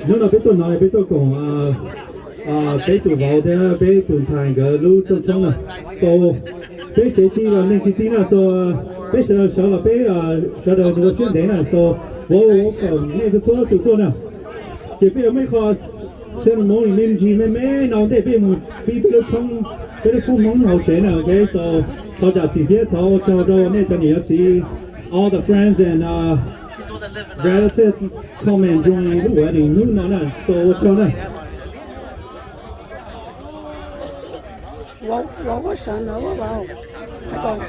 Hnub no peb tuaj no peb tuaj koom peb tus vauv thiab peb tus ntxhais nkawd lub rooj tshoob na. So peb tsev tib los neeg tsis tib na, so peb sawv daws sawv los peb sawv daws nws ua siab ntev na, so vauv, koom nej txhua txhua tus tuaj na. Ces peb yuav muaj ib qho ceremony me ntsis me me no ntej peb yuav mus pib peb lub tshoob, peb lub tshoob Hmoob hauv tsev na, ok. So thov zam txim thiab thov ua tsaug rau nej cov niam cov txiv, all the friends and relatives come and join lub wedding hnub no na, so ua tsaug na. Vauv koj sawv no, vauv,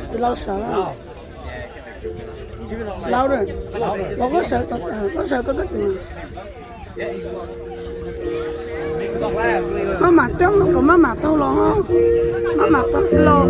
txiv laus sawv na. Louder. Vauv koj sawv, koj sawv koj koj txiv. Maj mam coob kom maj mam taug los, maj mam taug slow.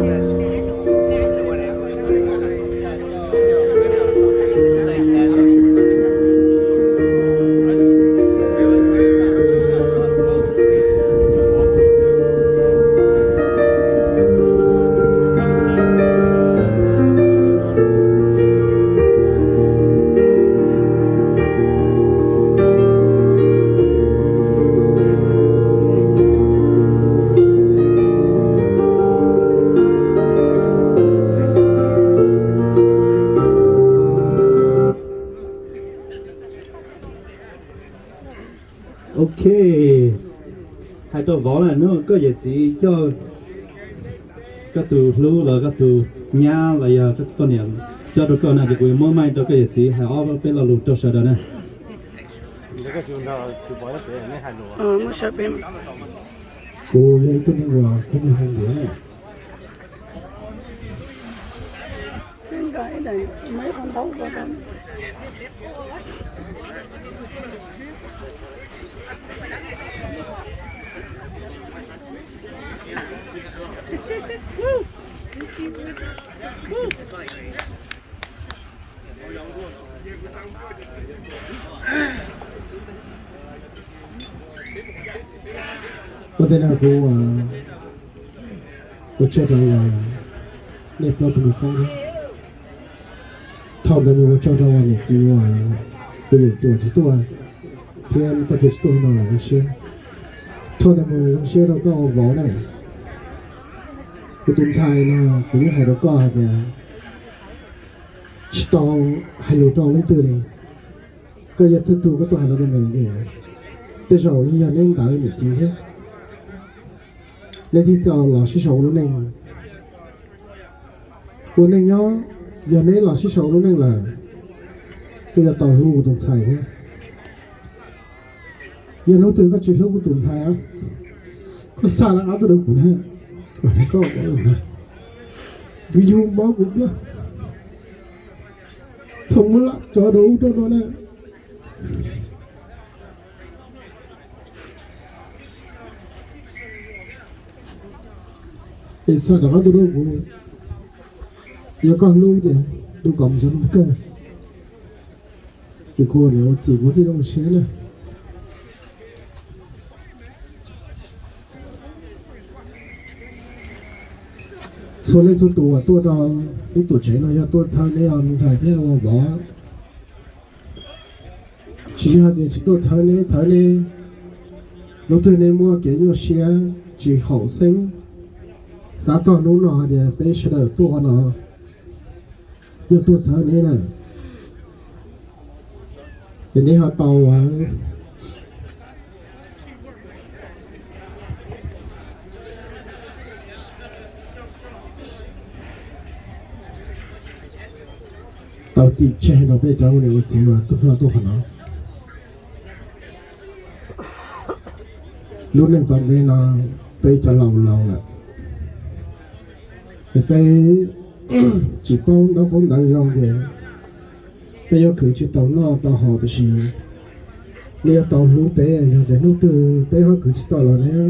Ok, hais rau vauv na, hnub koj yawm txiv coj koj tus hlub los koj tus nyab los yog koj niam coj rau koj na, ces kuv yuav muab mic rau koj yawm txiv hais ob peb lo lus rau sawv daws na. Kuv yog ib tug neeg uas kuj muaj hmoo ntiav na. Ua ntej no kuv ua tsaug rau nej plaub tug me koob thiab. Thaum ntawd mus ua tsaug rau niam txiv uas kuv yawm cuam tsis tuaj thiab koj cuam tsis tuaj no los zoo siab. Thaum ntawd mus zoo siab rau koj vauv na. Kuv tus ntxhais no kuv yeej hais rau koj hais tias tsis tau hais lus rau leej twg li. Koj yog thawj tug koj tuaj hais lus rau nws li. Tej zaum yeej yog neb ntawd niam txiv thiab. Neb thiaj tau los sib sau ua lub neej. Ua neej nyob, yog neb los sib sau ua lub neej lawm, koj yuav tau hlub kuv tus ntxhais thiab. Yog hnub twg koj tsis hlub kuv tus ntxhais, koj xa lawv ob tug rau kuv na, kuv hais koj na, kuv yug mob kuv na, txhob muab lam tso rau ub rau no na. Es xa rov qab tuaj rau kuv, yog koj hlub ces tuaj kom mus txog hnub kawg, ces kuv niam ua txiv kuv thiaj zoo siab na. Txhua leej txhua tus uas tuaj rau lub tuam tsev no yog tuaj txhawb neb os me ntxhais thiab ua vauv. Tsis yog tias tsis tuaj txhawb neb, txhawb neb, hnub twg neb muaj kev nyuaj siab tsis haum xeeb, xav txog hnub no hais tias peb sawv daws tuaj qhov no yog tuaj txhawb neb na, es neb ho tau tau cim tseg rau peb cov ua niam ua txiv uas tuaj hlob tuaj qhov no. Lub neej tom ntej no peb cov laus laus lawm, es peb tsis paub ntaub paub ntawv zoo ces peb yuav khwv tsis tau noj tau haus, tiam sis nej yuav tau hlub peb, yog tias hnub twg peb ho khwv tsis tau los neb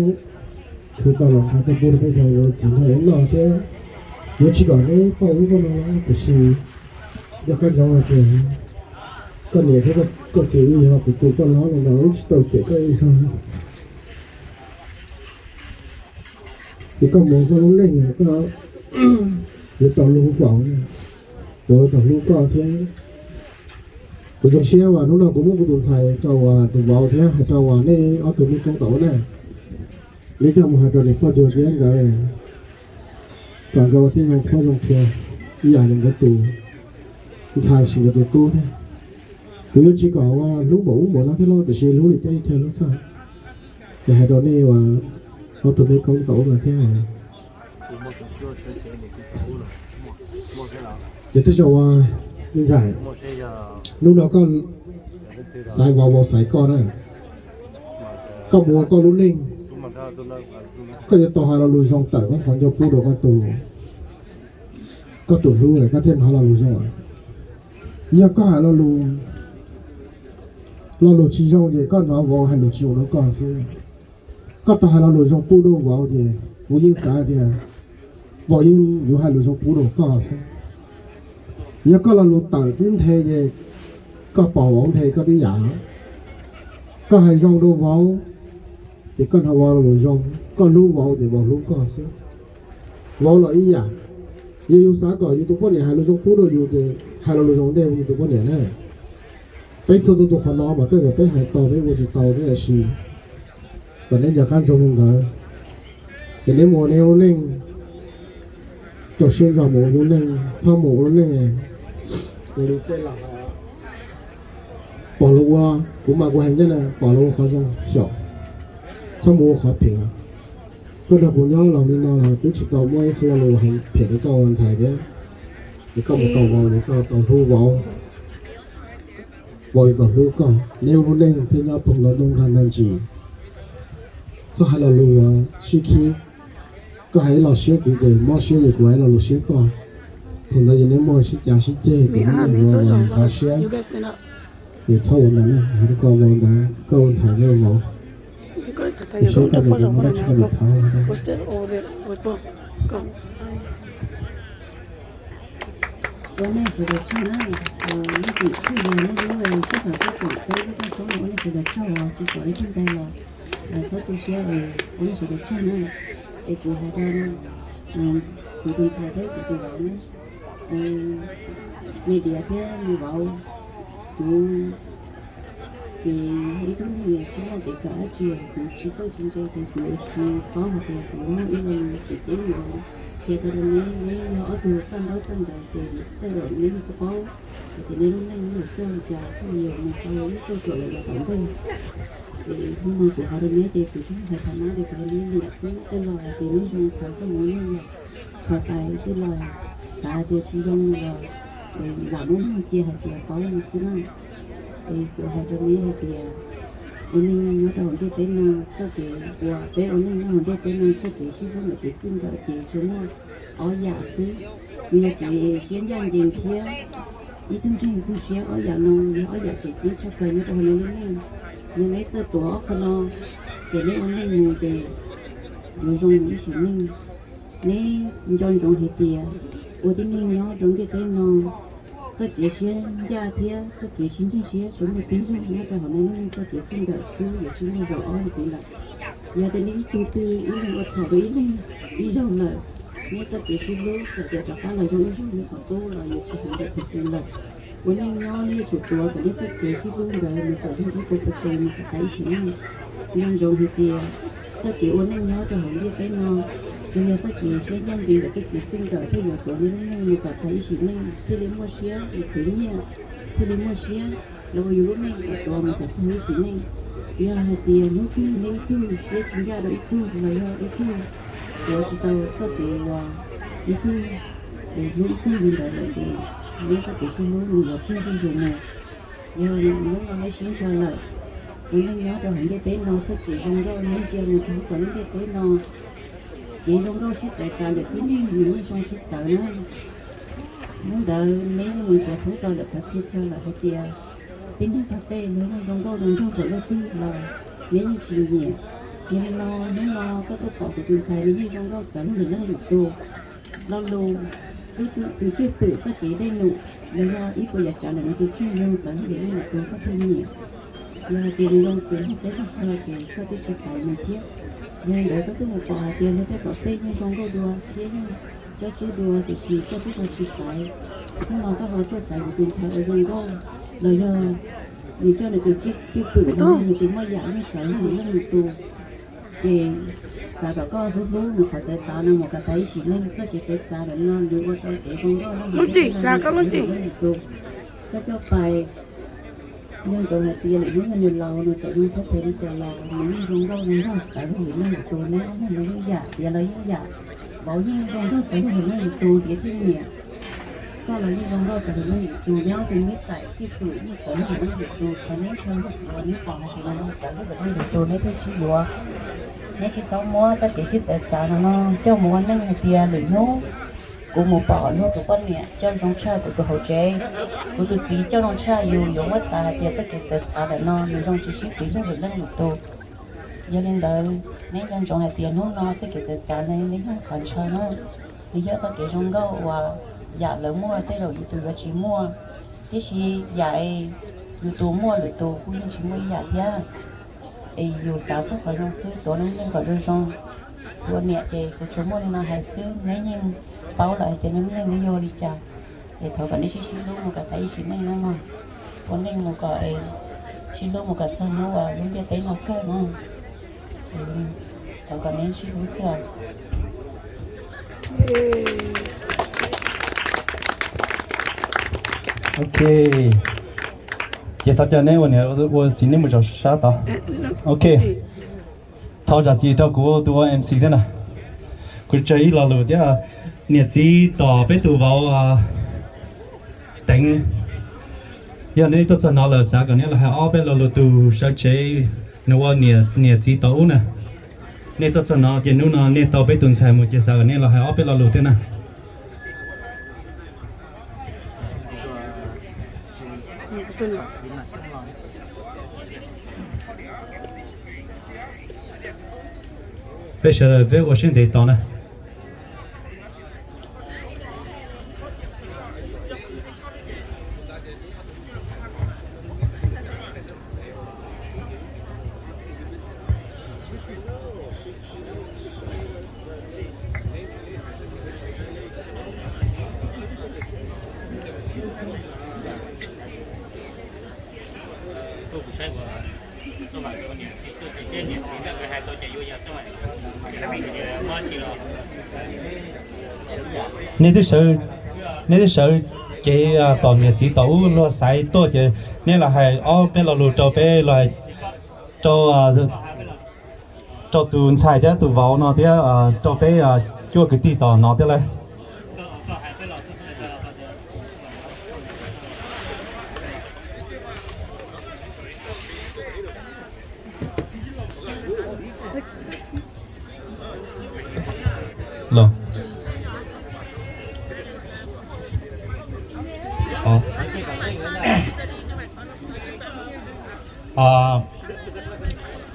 khwv tau los nqa tuaj pub rau peb cov ua txiv nrog neb noj thiab. Yuav tsis kom neb pauj lub koj no, tiam sis yog koj zoo hais tias koj niam thiab koj txiv wb yog tus tu koj hlob los no wb tsis tau cem koj ib zaug. Ces koj mus koj lub neej koj yuav tau luag faus, puas tau hlub koj thiab. Kuv zoo siab uas hnub no kuv muab kuv tus ntxhais rau uas tus vauv thiab hais rau uas nej ob tug mej koob tau ua na. Nej coj mus hais rau nws poj cuag thiab nkawd, kom nkawd ua tib zoo qhuab zoo qhia ib yam li nkawd tus ntxhais los sis nkawd tus tub thiab. Kuv yuav tsis kom ua hlub npaum ub npaum no thiab lauj, tiam sis hlub li coj ib chaw hlub txog. Ces hais rau nej uas ob tug mej koob tau ua thiab. Ces tej zaum uas me ntxhais, hnub no koj xaiv vauv, vauv xaiv koj na, koj mus ua koj lub neej, koj yuav tau hais lo lus zoo tawm koj qhov ncauj pub rau koj tus, koj tus hlub koj thiaj hnov lo lus zoo. Yog koj hais lo lus, lo lus tsis zoo ces koj hnov vauv hais lus tsis zoo rau koj xwb. Koj tau hais lo lus zoo pub rau vauv ces kuv yeej xav tias vauv yeej yuav hais lus zoo pub rau koj xwb. Yog koj lo lus tawm kub nthe ces koj pom vauv nthe koj twb yam. Koj hais zoo rau vauv ces koj hnov vauv lo lus zoo, koj hlub vauv ces vauv hlub koj xwb. Vauv los ib yam, yog yus xav kom yus tus poj niam hais lus zoo pub rau yus ces hais lo lus zoo ntej yus tus poj niam na. Peb txhua tus tus qhov no mas tej zaum peb hais tau peb ua tsis tau thiab, tiam sis kom neb nco qab ntsoov li ntawd, ces neb mus ua neb lub neej, rau siab ntso mus ua lub neej, txhob mus ua lub neej ua li tej laus pom luag ua. Kuv mas kuv hais ncaj na, pom luag ua qhov zoo xyaum, txhob mus ua qhov phem. Koj nrog kuv nyob los li no los twb tsis tau muaj ib qho lo lus hais phem rau koj ua ntxhais thiab. Es koj mus tau vauv ces koj tau hlub vauv, vauv yuav tau hlub koj, neb lub neej thiaj nyob ploog ntau ntuj nqag ntau ntsis. Txhob hais lo lus sib khib. Koj hais ib lo siab kuv ces mob siab ces kuv hais ib lo lus siab koj. Thaum ntawd ces neb muaj sib cav sib ceg ces lub neej yuav ntxhov siab. Ces txhob ua ntawd na, hais rau koj vauv ntawd, koj ua ntxhais koj vauv, saib koj niam tus muaj dab tsi koj niam thov. Ua nej sawv daws tsaug na, nej tseem tshuaj yog nej lub sij hawm tuaj koom peb lub rooj tshoob no, ua nej sawv daws tsaug os, tsis pom ib tug ntag los txhob tu siab es ua nej sawv daws tsaug na. Es kuv hais rau kuv tus ntxhais thiab kuv tus vauv ne, me diav thiab me vauv, kuv ces ib tug neeg tsis muaj kev kawm dab tsi, kuv tsis txawj tsis ntse ces kuv tsis paub hais tias kuv muaj ib lo lus tseem ceeb yuav qhia tau rau neb. Neb yog ob tug txawj ntaub txawj ntawv ces tej zaum neb yeej paub hais tias neb lub neej yuav coj li cas thiaj li yuav mus tau ib txoj kev uas yav tom ntej. Ces hnub no kuv hais rau neb ces kuv tsis hais tham nab tias kuv yog neb niam xwb, tej laus hais tias neb zoo khaws koj mus ua neej yog khaws tais, tej laus xav hais tias tsis zoo los lam muab muag cia hais tias paub li xwb na. Es kuv hais rau neb hais tias ua neej nyob rau hauv ntiaj teb no, txoj kev uas peb ua neej nyob hauv ntiaj teb no txoj kev sib hlub ntawm kev txij nkawm ces tsuas muaj ob yam xwb. Nws yog kev siab ncaj ncees thiab ib tug ntseeg ib tug siab, ob yam no yog ob yam tseem ceeb tshaj plaws nyob rau hauv neb lub neej. Yog neb txawj tuav ob qho no ces neb ua neej mus ces yuav zoo mus ib sim neej. Neb nco ntsoov hais tias ua tib neeg nyob rau ntiaj teb no, txoj kev siab ncaj thiab txoj kev sib ntseeg siab tsuas muaj tib zaug nyob rau hauv neb lub neej txoj kev txij nkawm xwb, yuav tsis muaj zaum ob ntxiv lawm. Yog tias neb ib tug twg ib leeg ua txhaum rau ib leeg ib zaug lawm, neb txoj kev sib hlub txawm tias rov qab los zoo ib zaug li qhov qub los yuav tsis hundred percent lawm. Ua neej nyob neb yuav tsum tuav kom neb txoj kev sib hlub ntawd nws kom zoo ib puas percent mus kom tas ib sim neej. Nco ntsoov hais tias txoj kev ua neej nyob rau hauv ntiaj teb no, tsuas yog txoj kev siab ncaj ncees ntawm txoj kev txij nkawm thiaj yuav tuav neb lub neej mus kom tas ib sim neej, thiaj li muaj siab mus khwv nyiaj, thiaj li muaj siab los ua yus lub neej kom tuav mus kom txog ib sim neej. Yog hais tias hnub twg neb ib tug siab tsis ncaj rau ib tug los yog ib tug tuav tsis tau txoj kev uas ib tug hlub ib tug li ntawd lawm ces neb txoj kev sib hlub nws yuav tsheej zuj zus mus. Yog hnub no neb sib ntsib lawm, ua neej nyob rau hauv ntiaj teb no txoj kev zoo nkauj neb ntsia mus rau hauv lub ntiaj teb no, kev zoo nkauj sib txawv txav ntawm tib neeg nws yeej zoo sib txawv na. Hnub ntawd neb mus nrhiav thoob plaws ntawm cov txhia chaw lawm hais tias tib neeg tog tej luag yeej zoo nkauj zoo nraug npaum leej twg los neb yeej tsis nyiam. Yog li no hnub no koj tuaj pom kuv tus ntxhais nws yeej zoo nkauj txawv luag lwm leej lwm tus. Lo lus, tus twj pwm txoj kev dej num, los yog ib puas yam tsav ntawm nws tus kheej zoo txawv luag lwm leej lwm tus koj thiaj nyiam. Yog hais tias nws zoo xws luag teb luag chaw ces koj twb tsis xaiv nws thiab. Yog li ntawd koj twb mus pom hais tias luag tej tom tej yeej zoo nkauj dua thiab yeej Koj xub dua tiam sis koj twb tsis xaiv. Hnub no koj ho tuaj xaiv kuv tus ntxhais ua zoo nkauj los yog nws coj nws tus cwj pwm, nws tus muaj yam yeej txawv lub hauv lub nws tus. Ces xav kom koj hlub hlub nws qhov txawv txav no mus kom tas ib sim neej. Txoj kev txawv txav ntawm no nws ua rau kev zoo nkauj lub nws tus. Koj coj pais, nco ntsoov hais tias lwm hnub yog nws laus nws txawm zoo thiab phem li cas los nws yeej zoo nkauj zoo nraug txawv lub hauv lub nws tus. Neb ob leeg los yeej yam, tiav los yeej yam, vauv yeej zoo nkauj txawv lub hauv lub nws tus, tiav thiab nyiam. Koj los yeej zoo nkauj txawv lub hauv lub nws tus, neb ob tug nib xais cwj pwm yeej txawv lub hauv lub nws tus. Qhov neb tshua yog neb pom hais tias nws zoo txawv lub hauv lub nws tus neb thiaj sib yuav. Neb tsis txhob muab txoj kev sib txawv txav no no coj mus ua neej hais tias lwm hnub kuv mus pom luag tus poj niam coj zoo tshaj kuv tus hauv tsev, kuv tus txiv coj zoo tshaj yus, yuav muab xav hais tias txoj kev txawv txav ntawm no nws zoo tsis sib tiv luag lwm leej lwm tus. Yog li ntawd, neb nco ntsoov hais tias hnub no txoj kev txawv txav ne nws yog qhov ntshaw na, nws yog txoj kev zoo nkauj uas yam lawv muaj tej zaum yus tus yuav tsis muaj, tiam sis yam yus tus muaj lwm tus kuj yeej tsis muaj ib yam thiab. Es yus xav txog qhov zoo xwb, tuav lub neej kom zoo zoo. Ua niam ces kuv tsuas muaj li no hais xwb, neb yeej paub lawm hais tias neb lub neej neb yuav ua li cas. Es thov kom neb sib sib hlub mus kom tas ib sim neej na mog. Ua neej mus kom, sib hlub mus kom txog hnub uas lub ntiaj teb no kawg na. Thov kom neb sib hlub xwb os. Ok, ces thov caw neb ua niam ua txiv neb mus zov sab tod. Ok, thov zam txim rau kuv tus ua M C thiab na. Kuv tsawg ib lo lus thiab, niam txiv tom peb tus vauv Teev. Yog nej tuaj txog no lawm xav kom nej los hais ob peb lo lus, tus sawv tsev nws ua niam txiv tom ub na. Nej tuaj txog no ces hnub no nej tau peb tus ntxhais mus ces xav kom nej los hais ob peb lo lus thiab na. Peb sawv daws peb ua siab ntev tos na. Nej twb sawv, nej twb sawv cev tom niam txiv tom ub luag xaiv tuaj ces nej los hais ob peb lo lus rau peb, los hais rau, rau tus ntxhais thiab tus vauv no thiab rau peb cuab kwv tij tom no thiab lauj.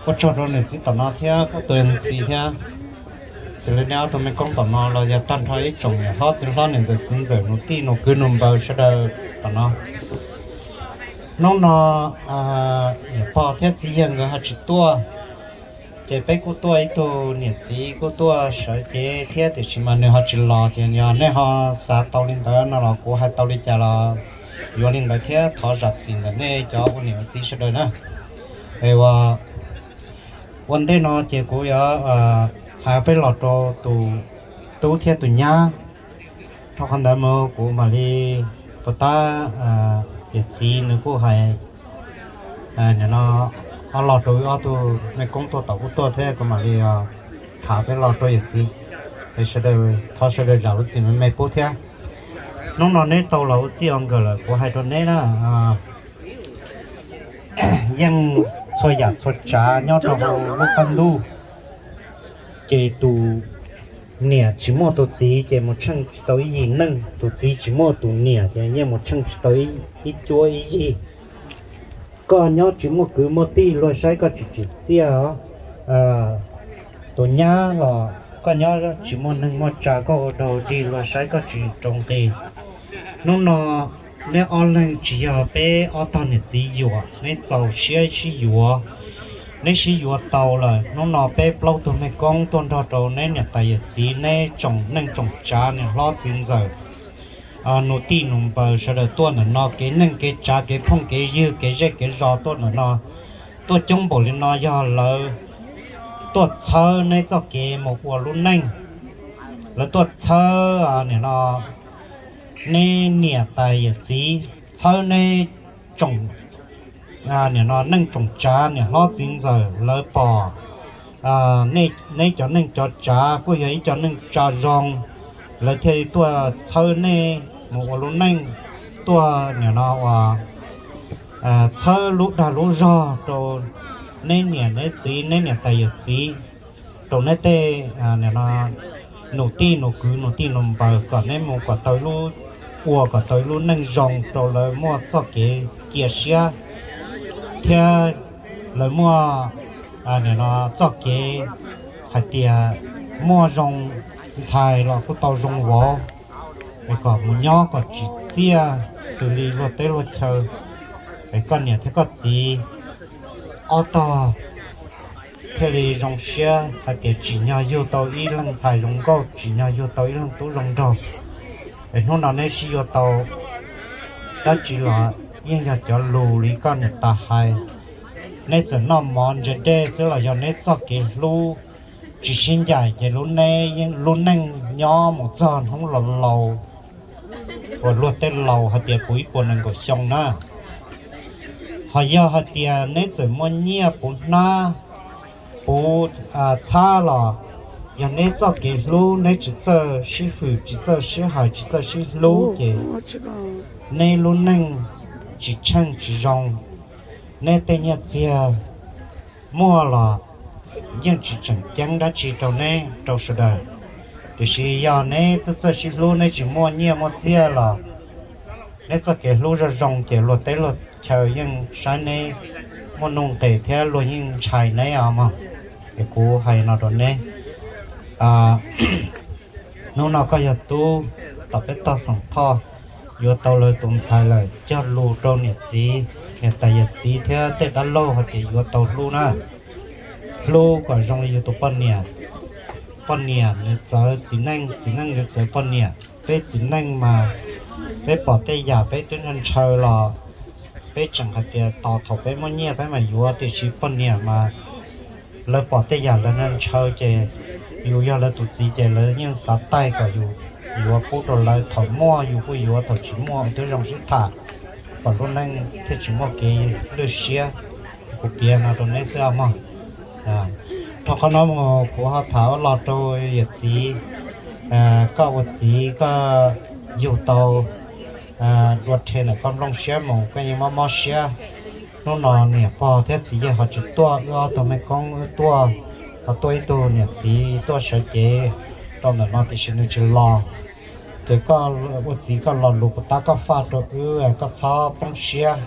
Ua tsaug rau niam txiv tom no thiab koj tus ntxhais thiab, xws li nej ob tug me koob tom no los yog tag nrho ib tsoom niam hlob txiv hlob niam ntxawm txiv ntxawm nus tij nus kwv nus npawg sawv daws tom no. Hnub no niam pog thiab txiv yawg nkawd ho tsis tuaj, ces peb kuj tuaj ib tug niam txiv kuj tuaj sawv cev thiab tiam sis mas nws ho tsis los ces yog nej ho xav tau li ntawd no los kuv hais tau li cas los yuav li ntawd thiab thov zam txim ntawm nej cov ua niam ua txiv sawv daws na. Es ua ntej no ces kuv yuav hais peb los rau tus tub thiab tus nyab. Rau qhov ntawd mas kuv mam li puas tab yawm txiv nws kuj hais no, ho los rau wb ob tug me koob tuaj tom ub tuaj thiab kuv mam li tham peb los rau yawm txiv. Es sawv daws thov sawv daws zam lub txim me me pub thiab. Hnub no neb tau los ua txij ua nkawm lawm kuv hais rau neb na, yeej txhua yam txhua tsav nyob rau hauv lub qab ntuj, ces tus niam tsis muaj tus txiv ces mus tsheej tsis tau ib yim neej, tus txiv tsis muaj tus niam ces yeej mus tsheej tsis tau ib cuab ib yig. Koj nyob tsis muaj kwv muaj tij luag saib koj tsis tsim txiaj os. Tus nyab los koj nyob tsis muaj neeg muaj tsav koj ua dog dig luag saib koj tsis rau nqi. Hnub no neb ob leeg tsis yog peb ob tog niam txiv yuam, neb txaus siab sib yuav. Neb sib yuav tau lawm, hnub no peb plaub tug mej koob tuaj nrog rau neb niam tais yawm txiv, neb tsoom neej tsoom tsav niam hlob txiv ntxawm, nus tij nus npaws sawv daws tuaj ntawm no, kev neej kev tsav kev phooj kev ywg kev zej kev zos tuaj ntawm no, tuaj coob npaum li no yog lawv tuaj txhawb neb txoj kev mus ua lub neej, lawv tuaj txhawb nim no neb niam tais yawm txiv, txhawb neb tsoom nim no neej tsoom tsav niam hlob txiv ntxawm lawv pom neb cov neej cov tsav kuj yog ib co neej tsa zoo, lawv thiaj tuaj txhawb neb mus ua lub neej, tuaj nim no ua txhawb lub dag lub zog rau neb niam neb txiv, neb niam tais yawm txiv, rau neb tej nus tij nus kwv nus tij nus npaws kom neb mus kom tau lub, ua kom tau lub neej zoo rau lawv muaj txoj kev cia siab thiab lawv muaj nim no txoj kev hais tias muaj zoo ntxhais los kuj tau zoo vauv, es kom mus nyob kom tsim txiaj xws li luag teb luag chaw, es koj niam thiab koj txiv ob tog thiaj li zoo siab hais tias tsim nyog yug tau ib leej ntxhais zoo nkauj, tsim nyog yug tau ib leej tub zoo nraug. Es hnub no neb sib yuav tau dab tsi los yeej yog cov lus li koj niam tais hais, neb txawm noj mov ntse dej xwb los yog neb txoj kev hlub tsis sib ncaim ces lub neej nyob mus txog hnub laus laus uas luag tej laus hais tias puv ib puas nees nkaum xyoo na. Ho yog hais tias neb txawm muaj nyiaj puv hnab puv txhab los yog neb txoj kev hlub, neb tsis txawj sib hwm tsis txawj sib hais tsis txawj sib hlub ces neb lub neej tsis tsheej tsis zoo, neb tej nyiaj txiag muaj los yeej tsis tseem ceeb dab tsi rau neb rau sawv daws. Tiam sis yog neb txawj txawj sib hlub, neb tsis muaj nyiaj muaj txiag los neb txoj kev hlub zoo zoo ces luag teb luag chaw yeej saib neb muaj nuj nqis thiab luag yeej ntshai neb os mog. Es kuv hais no rau neb, hnub no koj yog tub tom peb tog Xeem Thoj, yuav tau lawv tus ntxhais lawm, cog lus rau niam txiv, niam tais yawm txiv thiab tej dab laug hais tias yuav tau hlub na, hlub kom zoo li yus tus poj niam. Poj niam nws txawv txiv neej, txiv neej nws txawv poj niam. Peb txiv neej mas peb pom tej yam peb twb ntshaw ntshaw los peb tseem hais tias tos thaum peb muaj nyiaj peb mam yuav, tiam sis poj niam mas lawv pom tej yam lawv ntshaw ntshaw ces yus yog lawv tus txiv ces lawv yeej xav taij kom yus yuav pub rau lawv, thaum muaj yus kuj yuav, thaum tsis muaj twb zoo sib tham, kom lub neej thiaj tsis muaj kev lwj siab. Kuv piav no rau neb xwb os mog. Dhau qhov no mus kuv ho tham los rau yawm txiv, koj ua txiv koj yug tau dua rhe ntawm koj nplooj siab mus koj yeej mob mob siab. Hnub no niam pog thiab txiv yawg ho tsis tuaj, wb ob tug mej koob wb tuaj, ho tuaj ib tug niam txiv tuaj sawv cev rau ntawm no tiam sis nws tsis los. Ces koj ua txiv koj lo lus puas tab koj faj rau wb, koj txhob poob siab.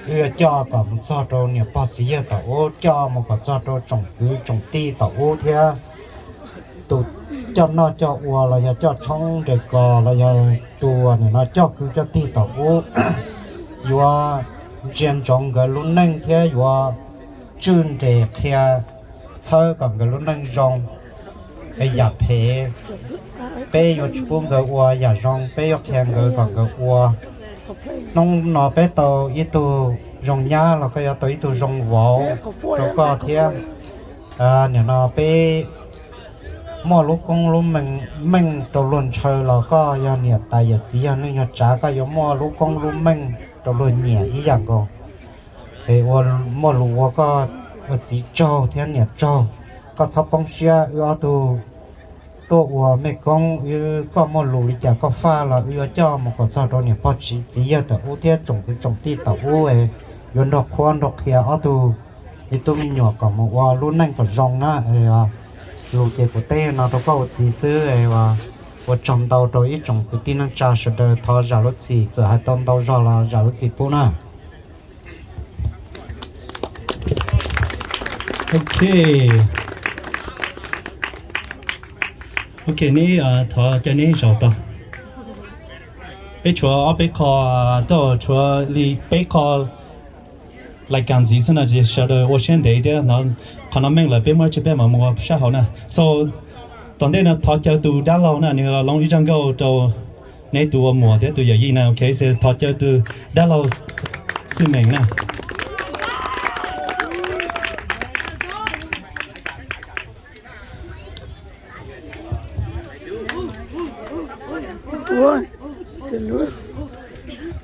Wb yuav coj kom mus txog rau niam pog txiv yawg tom ub, coj mus kom txog rau tsoom kwv tsoom tij tom ub thiab tus coj noj coj ua los yog coj tshoob nres kos los yog tus nim no coj kwv coj tij tom ub, yuav ntsia ntsoov nkawd lub neej thiab yuav tswj nres qhia txhawb kom nkawd lub neej zoo. Es yam phem peb yuav tsis pub nkawd ua, yam zoo peb yuav qhia nkawd kom nkawd ua. Hnub no peb tau ib tug zoo nyab los koj yuav tau ib tug zoo vauv rau koj thiab. Nim no peb muaj lub koob lub meej rau luag ntshaw los koj yog niam tais yawm txiv yog neej yog tsav koj yuav muaj lub koob lub meej rau luag nyiam ib yam nkaus. Es ua muaj lus ua koj ua txiv tsaug thiab niam tsaug, koj txhob poob siab, wb ob tug tuaj ua mej koob, wb koj muaj lus li cas koj faj los wb yuav coj mus kom txog rau niam pog txiv yawg tom ub thiab tsoom kwv tsoom tij tom ub, yuav nrog qhuab nrog qhia ob tug me tub me nyuam kom mus ua lub neej kom zoo na. Lus ces kuv teb no rau koj ua txiv xwb, ua tsaug ntau rau ib tsoom kwv tij neej tsa sawv daws, thov zam lub txim, txawm hais tau ntau zog los zam lub txim pub na. Ok, ok, neb thov cov neb zaum tau. Peb tshuav ob peb qho, tshuav li peb qho Lais kas ntxiv xwb no ces sawv daws ua siab ntev thiab, qhov no meej lawm peb muab tsis peb mam mus ua sab hauv na. So, tom ntej no thov caw tus dab laug na, nws los loo ib zaj nkauj rau neb tus ua muam thiab tus yawm yij na, ok, so thov caw tus dab laug xwb meem na. Ua, xwb lub,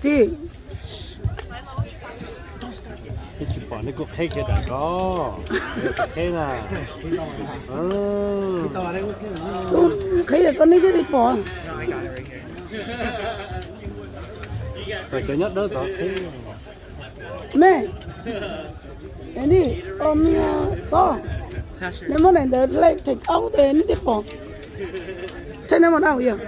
tij. Tsis pom nej kuj qheb kiag dam ko, qheb na. Qheb koj nej thiaj li pom. Cov nyob dawb tod qheb. Me, ni, o mi xob, neb muab daim ntawd hle theem aub tes nej thiaj pom. Theej neb mus na yog.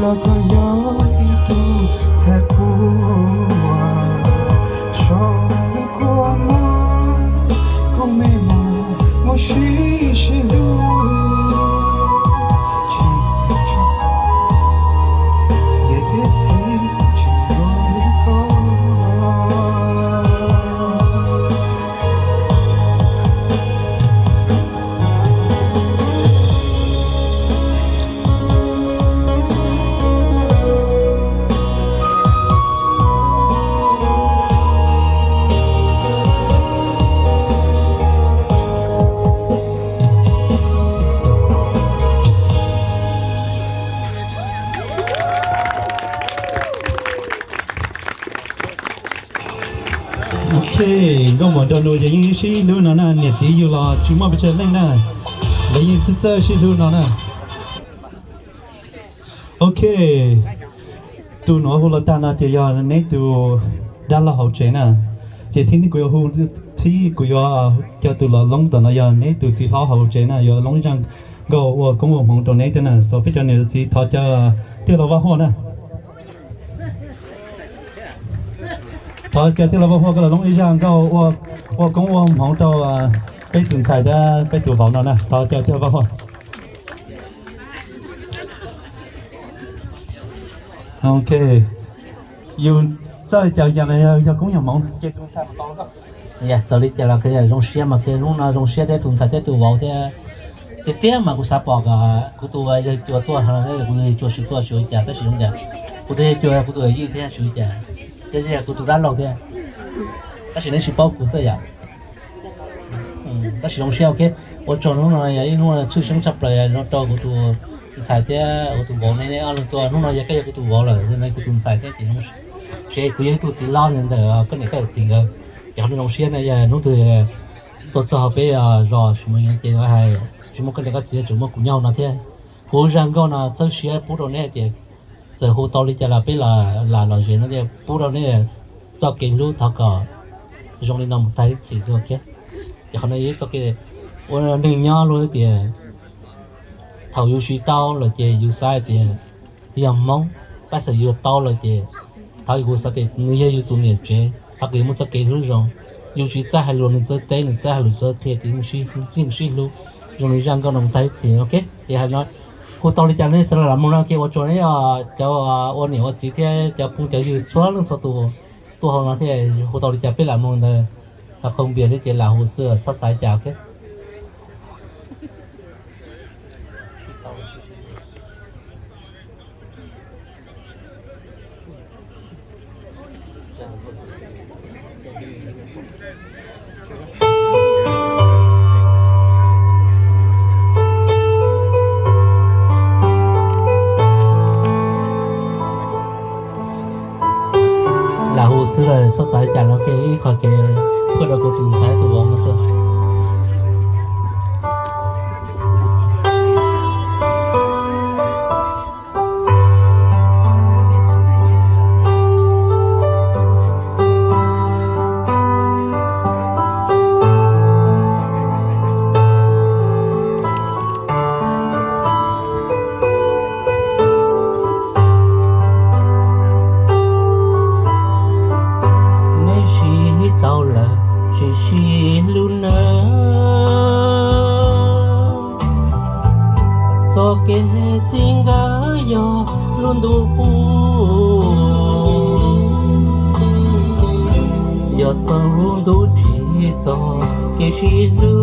Koj yog ib tug ntxhais qhua, so me kua muag, koj me mas muaj sib sib hlub, tsis tso niam thiab txiv tsis nco li koj. Ok, nkauj muam nraug nus ces yeej sib hlub no na, niam txiv yug los tsis muaj pes tsawg leej na, lawv yeej txawj txawj sib hlub no na. Ok, tus nuav hu los tag no ces yog neb tus dab laug hauv tsev na, ces thib no kuv yuav hu, thib kuv yuav coj tus los loob tom no yog neb tus txiv hlob hauv tsev na, yuav loob ib zaj nkauj ua koob ua hmoov rau neb thiab na. Xav peb cov niam txiv thov caw tij laug Vaj Huaj na. Thov caw tij laug Vaj Huaj koj los loob ib zaj nkauj ua koob ua hmoov rau peb tus ntxhais thiab peb tus vauv no na. Thov caw tij laug Vaj Huaj. Ok, yus txawj caw cas los yog koob yog hmoov ces tus ntxhais mus tau. Txawm li cas los zoo siab mas hnub no zoo siab thiab tus ntxhais thiab tus vauv thiab. Tiag tiag mas kuv xav pom kom kuv tus yawg cua tuaj, kuv tus yawg cua tsis tuaj tsis ua cas, tab sis zoo cas kuv tus yawg cua kuv tus yawm yij thiab tsis ua cas, thiab yog kuv tus dab laug thiab, tab sis neb tsis paub kuv xwb yom. Tab sis zoo siab ua tsaug, hnub no yog ib hnub tshwj xeeb tshaj plaws no rau kuv tus ntxhais thiab kuv tus vauv, neb ob leeg tuaj. Hnub no yog koj yog kuv tus vauv lawm, kuv tus ntxhais thiab ces kuv yog ib tug txiv hlob ntawm koj niam koj txiv nkawd, ces qhov zoo siab no yog hnub twg tuaj txog hauv peb zos Suav ces hais tsis muaj koj niam koj txiv, tsuas muaj kuv nyob hauv no thiab. Kuv zaj nkauj no txhawb siab pub rau neb tias txawm hu tau li cas los peb lam los zem no thiab pub rau neb txoj kev hlub, thov kom zoo li no mus tag ib txhis dua thiab. Ces qhov no yog ib txoj kev ua neeg nyob luag tias thaum yus tsis tau lawm ces yus xav hais tias yog Hmoob, tab sis yus tau lawm ces thov kuv xav tias nws yog yus tus niam tsev, thov kom yus muaj txoj kev hlub zoo. Yus tsis txawj hais lus nws txawj teb, nws txawj hais lus txawj qhia tias yeej sib hlub zoo li zaj nkauj no mus tag ib txhis. Ok, ces hais no hu tau li cas nej sawv daws lam mloog no, ua tsaug nej cov ua niam ua txiv thiab cov phooj cov ywg txhua leej txhua tus tuaj hauv no thiab. Hu tau li cas peb lam mloog ntawd, qhov npias thiab ces lam hu xwb, txhob xav cas. Ok. Lam hu xwb lawm, txhob xav li cas no, ib qho kev phuaj rau kuv tus ntxhais tus vauv no xwb. Neb sib tau lawm tsis sib hlub nawb. Txoj kev txij nkawm yog lub ntuj pub, yog txoj lub ntuj tsim txoj kev sib hlub.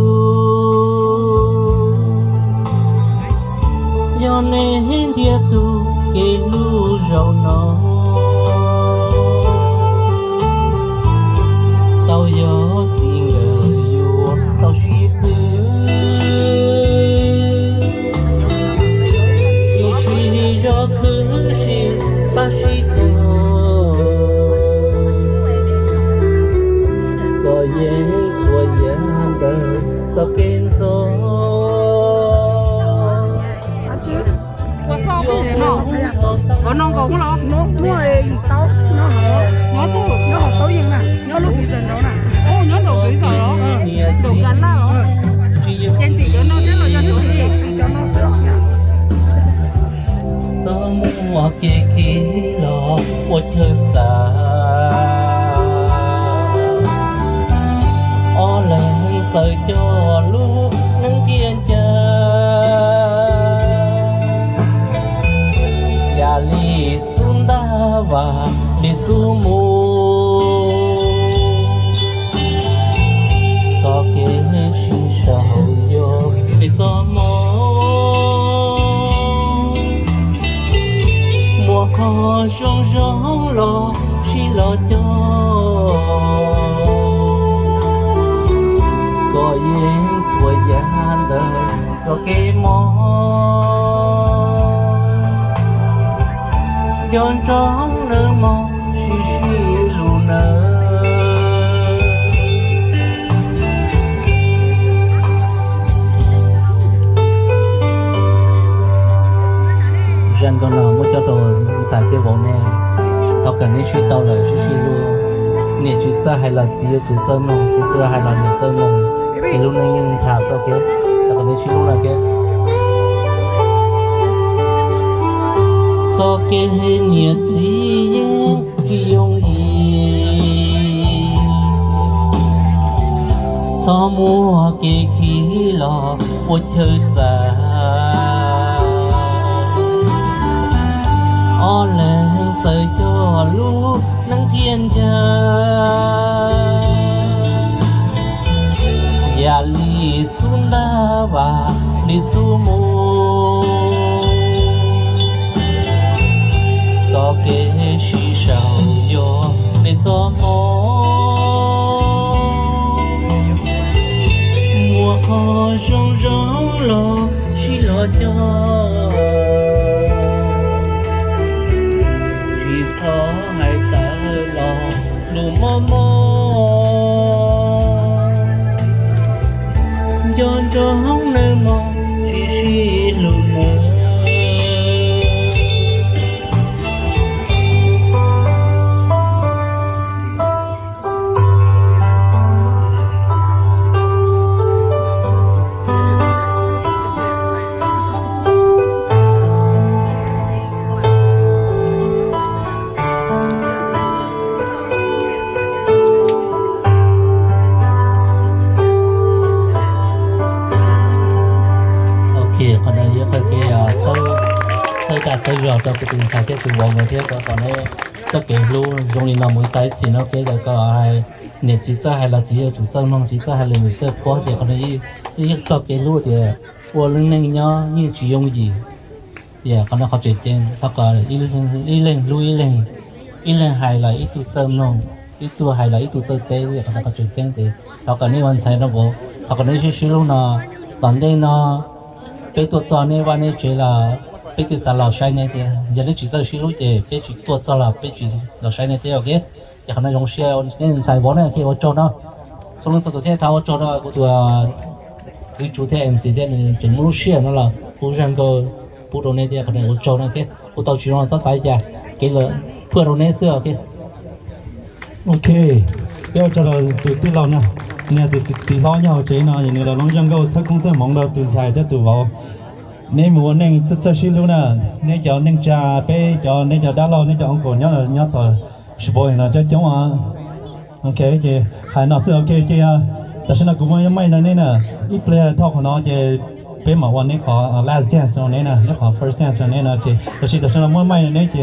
Yog neb ntiab tug kev hlub zaum no, tau yog txij nkawm yuav tau sib pw, tsis sib zog khwv sib pab sib kho, koj yeej txhua yam ntawm txoj kev ntxov. Ua xoj no, ua no nkaus los? Nyob hauv tau yeej na, nyob lub freezer nraud na. Nyob nraum freezer los? Nraum ka laj los? Ces ntim cov no thiab los yog cov no xwb? Txoj muaj Kev khib los ua chaw xav, ob leeg txawm cog lub neej tiaj ncaj, yam li xub ntab vas li xub mus. Txoj kev sib sau yog peb txoj hmoo, muaj qhov zoo zoo los sib los cog, koj yeej txhua yam ntawm txoj kev mob. Nco ntsoov nawb mog, sib sib hlub nawb. Zaj nkauj no muab coj rau ntxhais thiab vauv nej, thov kom neb sib tau lawm sib sib hlub. Niam tsis txawj hais los txiv yuav tsum txawj mloog, txiv txawj hais los niam txawj mloog, es lub neej yeej nrhab xwb. Thov kom neb sib hlub nawb. Txoj kev niam txiv yeej tsis yooj yim, txhob muaj kev khib los ua chaw xav. Ob leeg txawm cog lub neej tiaj ncaj, yam li xub ntab vas li xub mus. Txoj kev sib sau yog peb txoj hmoo, muaj qhov zoo zoo los sib los cog. Tsis txhob hais tawm los lus mob mob. Nco ntsoov nawb mog, sib sib hlub nawb. Ok, qhov no yog qhov kev txhawb dag txhawb zog rau kuv tus ntxhais thiab tus vauv nkawd thiab, thov kom neb txoj kev hlub zoo li no mus ib tag ib txhis no, kev kom hais niam txiv txawj hais los txiv yuav tsum txawj mloog, txiv txawj hais los niam txawj qhuab, ces qhov no yeej txoj kev hlub tias ua lub neej nyob yeej tsis yooj yim. Tias qhov no qhov tseem ceeb, thov kom ib leeg hlub ib leeg, ib leeg hais los ib tug txawj mloog, ib tug hais los ib tug txawj teb, qhov no qhov tseem ceeb ces thov kom neb ua ntxhais rau kuv, thov kom neb sib sib hlub no. Tom ntej no peb tuaj txog neb vaj neb tsev los peb twb xav los saib neb thiab, yog neb tsis txawj sib hlub ces peb tsis tuaj txog los peb tsis los saib neb thiab, ok? Ces qhov no zoo siab, neb ntxhais vauv na, thiaj ua tsaug no. Txhua leej txhua tus thiaj thov ua tsaug no, kuv tus kwv tsuv thiab M C thiab nws tseem muab lub sij hawm no los pub zaj nkauj pub rau neb thiab, qhov no ua tsaug no, ok? Kuv tau tsis zoo los txhob xav li cas, kev lawm phuaj rau neb xwb, ok? Ok, peb ua tsaug rau tus tij laug na, nws yog tus txiv hlob nyob hauv tsev no, nws los loov zaj nkauj txhawb koob txhawb hmoov rau tus ntxhais thiab tus vauv. Neb mus ua neej txawj txawj sib hlub na, neb cov neej tsa, peb cov, neb cov dab laug, neb cov uncle nyob, nyob tom Sipos no coob coob os. Ok, ces hais no xwb, ok, ces tam sim no kuv muab mic rau neb na, ib pliag dhau qhov no ces peb mam ua neb qhov last dance rau neb na, neb qhov first dance rau neb na, ok. Tab sis tam sim no muab mic rau neb ces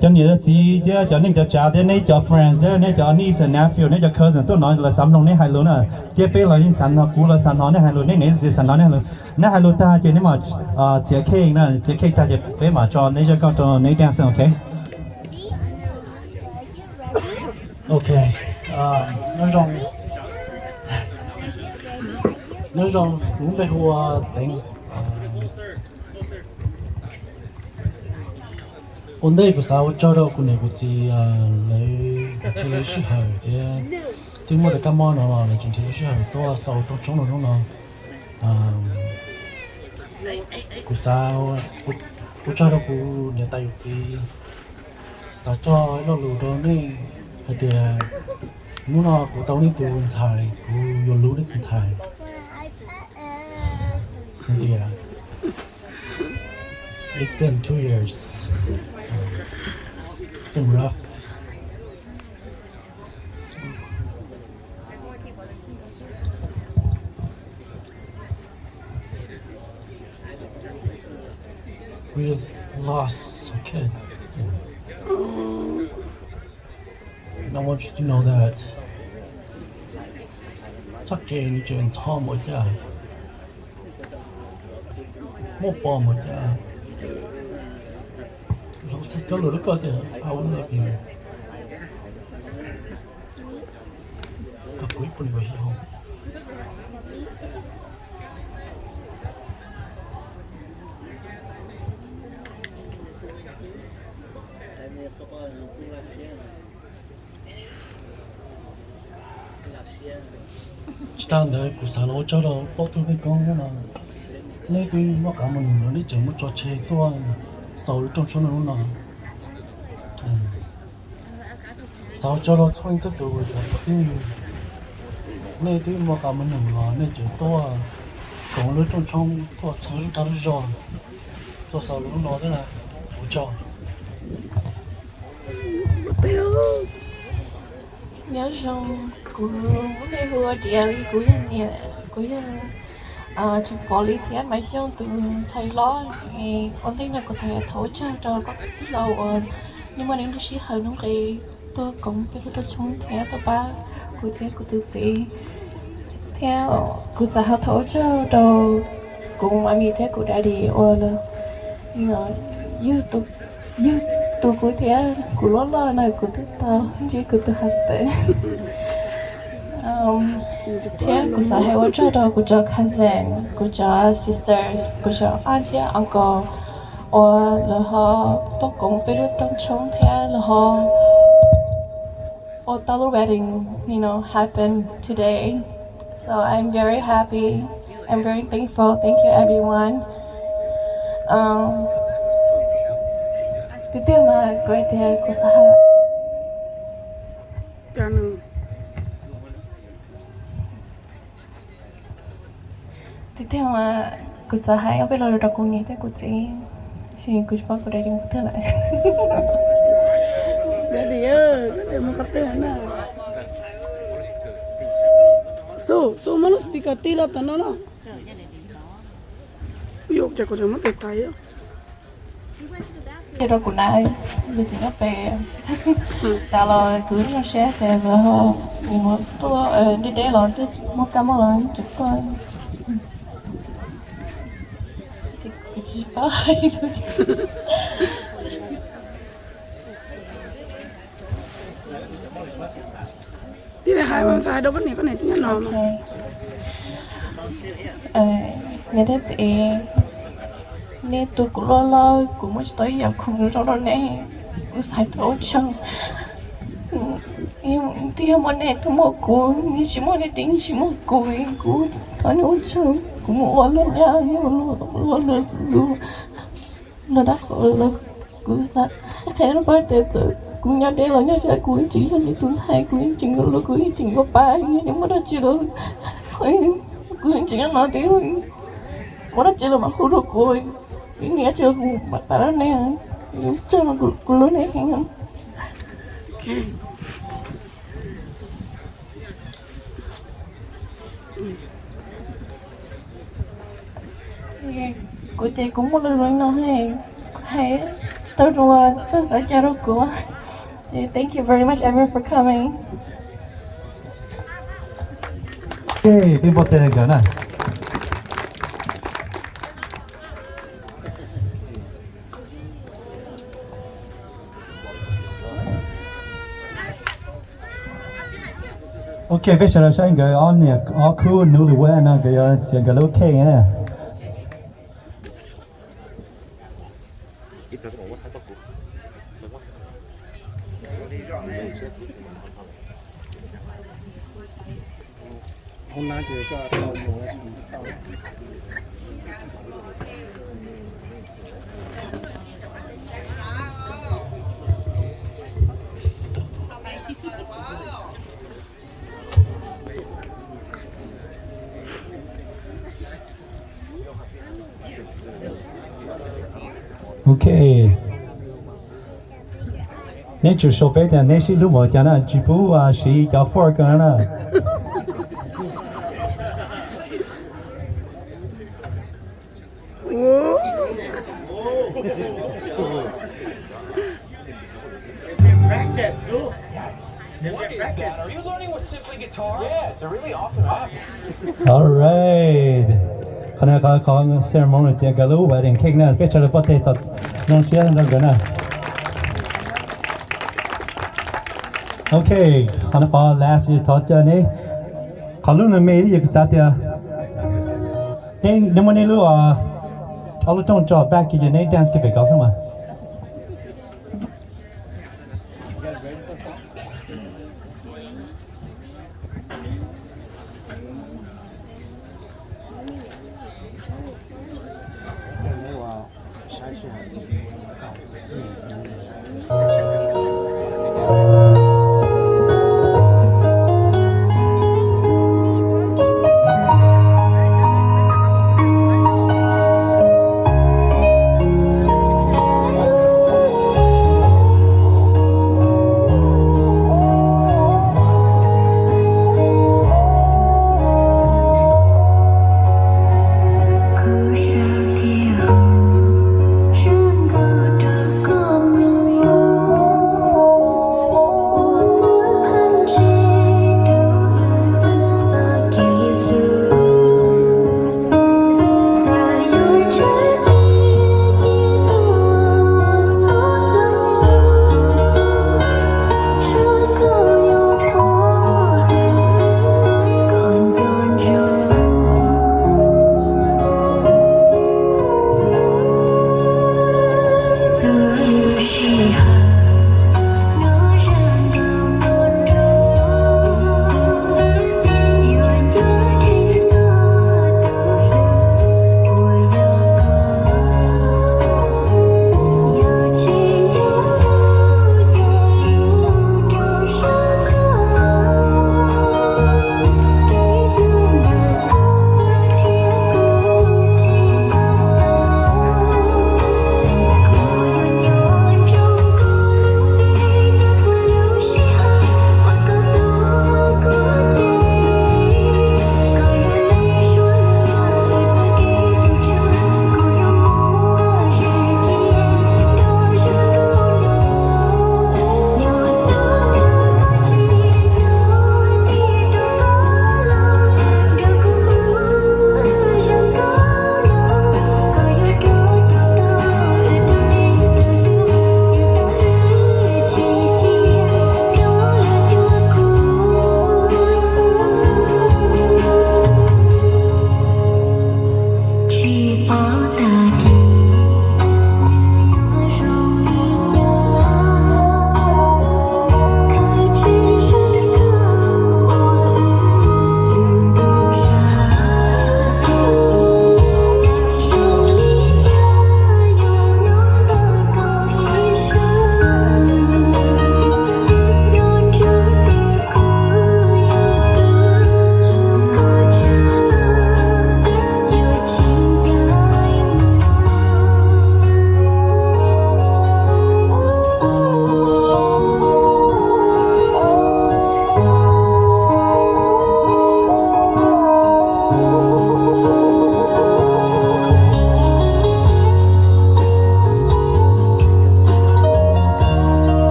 cov niam cov txiv thiab cov neej cov tsav thiab neb cov friends thiab neb cov niece and nephew, neb cov cousin tuaj no lawv xav mloog neb hais lus na, thiab peb los yeej xav hnov, kuv los xav hnov neb hais lus, neb niam txiv xav hnov neb hais lus. Neb hais lus tag ces neb mam txiav cake na, txiav cake tag ces peb mam tso neb zaj nkauj rau neb dance, ok? Ok, nyob zoo, nyob zoo, kuv lub npe hu ua Teev. Ua ntej kuv xav ua tsaug rau kuv niam kuv txiv, lawv tsis nrhiav sij hawm thiab, twb muaj tej kab mob no los lawv tsis nrhiav sij hawm tuaj xa ua rooj tshoob rau hnub no. Kuv xav ua tsaug rau kuv niam tais yawm txiv, xav tso lo lus rau nej hais tias hnub no kuv tau nej tus ntxhais, kuv yuav hlub nej tus ntxhais. Xws li It's been two years. It's been rough. We lost a kid. And I want you to know that txoj kev nws tseem ntxhov npaum cas, muaj pom npaum cas, los xav coj lus rau koj tias I will love you. Koj puas ib puas nws his home. Tsis tas ntawd kuv xav los ua tsaug rau plaub tug pej koob no, nej twb muaj qab muaj num los nej tseem muaj tso tseg tuaj xaus lub rooj tshoob no hnub no. Xaus tso rau txhua leej txhua tus uas cov kwv tij, nej twb muaj qab muaj num los nej tseem tuaj koom lub rooj tshoob tuaj txhawb lub qab lub zog tuaj xaus lub no thiab, ua tsaug. Nyob zoo, kuv lub npe hu ua Diav li, kuv yog niam, kuv yog tsis pom li thiab Maiv Xyooj tus ntxhais hlob. Ua ntej no kuv xav thov ua tsaug rau koj txiv los uas nej muaj lub sij hawm hnub nqis tuaj koom peb lub rooj tshoob thiab tuaj pab kuv thiab kuv tus txiv. Thiab kuv xav ho thov ua tsaug rau kuv mummy thiab kuv daddy uas yug tu kuv thiab kuv loj loj no kuv twb tau ntsib kuv tus husband. Thiab kuv xav hais ua tsaug rau kuv cov cousin, kuv cov sisters, kuv cov aunt thiab uncle uas lawv ho tuaj koom peb lub rooj tshoob thiab lawv ho ua tau lub wedding, you know, happen today. So I'm very happy. I'm very thankful. Thank you, everyone. Um, tiag tiag mas kuv hais tias kuv xav hais tiag tiag mas kuv xav hais ob peb lo lus rau kuv niam thiab kuv txiv, tab sis kuv tsis paub kuv daddy mus twg lawm. Daddy, koj mus qhov twg na? Xu, Xu muab lub speaker tig los tom no no. Ua cas kuv tseem muab tes tais. Rau kuv na, yog tsis nyob pem, tas los kuv zoo siab tias lawv ho tuaj deb deb los twb muaj kab mob los tseem tuaj. Kuv tsis paub hais li. Tib le hais mas txawm hais rau koj niam koj niam tib nyob no. Niam thiab txiv, nej tu kuv loj loj kuv muaj tsis tau ib yam khoom zoo rau nej, kuv xav thov ua tsaug. Twb yog muaj nej thiaj muaj kuv, yog tsis muaj nej ces yeej tsis muaj kuv. Kuv thov nej ua tsaug, kuv mus ua lwm yam, ua lwm lus los dab qhuas los kuv xav qhia rau pab tias txawm kuv nyob deb los nyob ze kuv yeej tseem yog nej tus ntxhais, kuv yeej tseem yuav los kuv yeej tseem yuav pab, yog nej muaj dab tsi los kuv yeej tseem nyob no, muaj dab tsi los mam hu rau kuv, ib yam dab tsi los kuv mam pab rau nej, ua tsaug, kuv hlub nej heev. Kuv ces kuv muaj lus zoo li no, hais tsis tau zoo, koj xav cas rau kuv. Thank you very much everyone for coming. Peb npaj tes nkawd na. Ok, peb sawv daws saib nkawd ob niam ob khub newlywed no, nkawd yuav txiav nkawd lub cake na. Ok. Neb tsum sau peb tias neb sib hlub npaum cas na, tsis pub siv cov fork no na. Alright. Qhov no qhov ceremony txiav nkawd lub wedding cake na, peb sawv daws pov tes tos zoo siab rau nkawd na. Ok, qhov no qhov last thov caw neb, qhov lub no me li yog kuv xav tias neb, neb muab neb lub, ob lub rooj tso back kiag ces neb dance kiag pem ko xwb mas.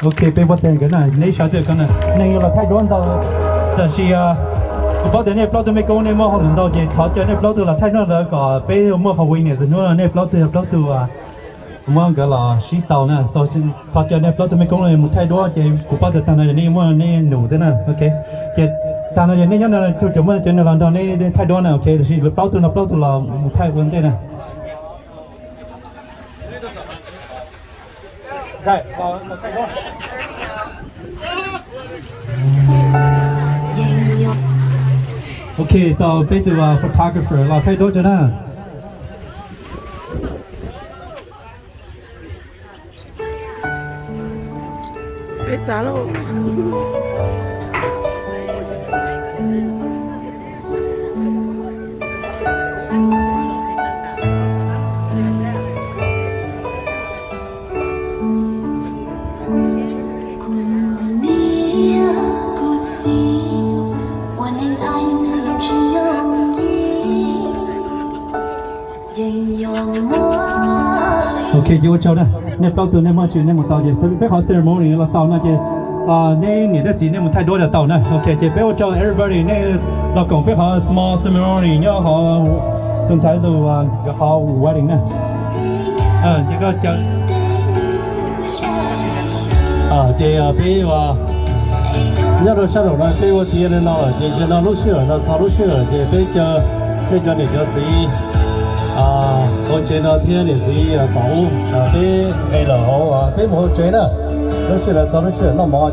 Ok, peb pab teg nkawd na, neb sawv twg ko na, neeg yuav los thaij duab ntau, tab sis kuv paub tias nej plaub tug mej koob nej muaj hauj lwm ntau ces thov caw nej plaub tug los thaij duab ntawd kom peb muaj qhov witness hnub no nej plaub tug yog plaub tug muab nkawd los sib tau na. Thov caw nej plaub tug mej koob mus thaij duab ces kuv paub tias tag no yog nej muaj nej num thiab na. Ok, ces tag no yog nej nyob no tug cov muaj cov nws los nrog nej thaij duab na. Ok, tab sis plaub tug no plaub tug los mus thaij ua ntej na. Ok, tau peb tus photographer los thaij duab tso na. Peb txav lauj. Ok, ces ua tsaug na. Nej plaub tug nej muaj tsis nej mus tau ces peb qhov ceremony los xaus no ces nej niam thiab txiv nej mus thaij duab los tau na. Ok, ces peb ua tsaug everybody, nej los koom peb qhov small ceremony nyob hauv tus ntxhais tus nkawd qhov wedding na. Ces peb nyob rau sab nraum no peb ua tiav li no lawm ces zaum no lub sij hawm no txog lub sij hawm ces peb caw nej cov niam cov txiv hauv tsev no thiab niam txiv tom ub, peb nqis lawm hauv, peb mus hauv tsev na. Lub sij hawm no txog lub sij hawm noj mov.